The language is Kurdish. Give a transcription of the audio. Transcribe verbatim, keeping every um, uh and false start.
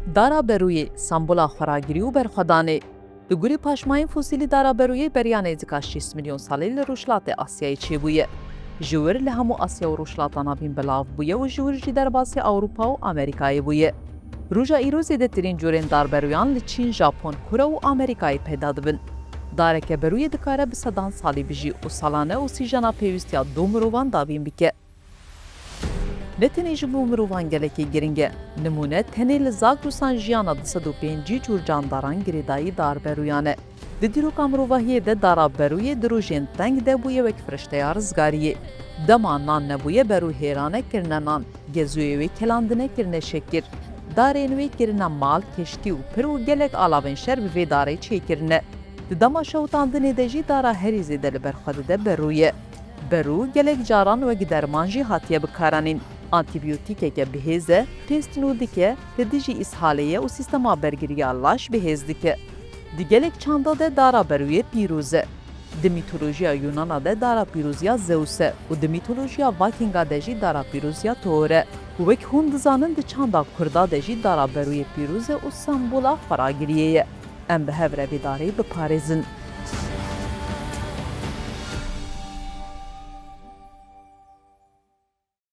Dara berûyê, sembola xweragirî û berxwedanê. Li gorî paşmayên fosîlî dara berûyê beriya nêzîka şêst milyon salî li Rojhilatê Asyayê çêbûye. Ji wir li hemû Asya û Rojhilata Navîn belav bûye û ji wir jî derbasî Ewropa û Amerîkayê bûye. Roja îro zêdetirîn curên darberûyan li Çîn, Japon, Kore û Amerîkayê peyda dibin. Dareke berûyê dikare bi sedan salî bijî û salane oksîjena pêwîst ya du mirovan davîn bike. Ne tenê ji bo mirovan gelekî giring e. Nimûne, tenê li Zagrusan jiyana du sed û pêncî cûr candaran girêdayî darberûyan e. Di dîroka mirovahiyê de dara berûyê di rojên teng de bûye wek firişteya rizgariyê. Dema nan nebûye, berû hêrane kirine nan, gezûyê wê kelandine kirine şekir. Darên wê kirine mal, keştî û pir û gelek alavên şer bi vê darê çêkirine. Di dema şewitandinê de jî dara herî zêde li ber xwe dide berûyê. Berû gelek caran wek derman jî hatiye bikaranîn. Antîbiyotîkeke bihêz e, pêst nû dike, li dijî îshalê ye û sîstema bergiriya laş bihêz dike. Di gelek çanda de dara berûyê pîroz e. Di mîtolojiya Yunana de dara pîroziya Zeus e û di mîtolojiya Vikinga de jî dara pîroziya Thor e. Wek hûn dizanin, di çanda Kurda de jî dara berûyê pîroz e û sembola xweragiriyê ye. Em bi hev re vê darê biparêzin.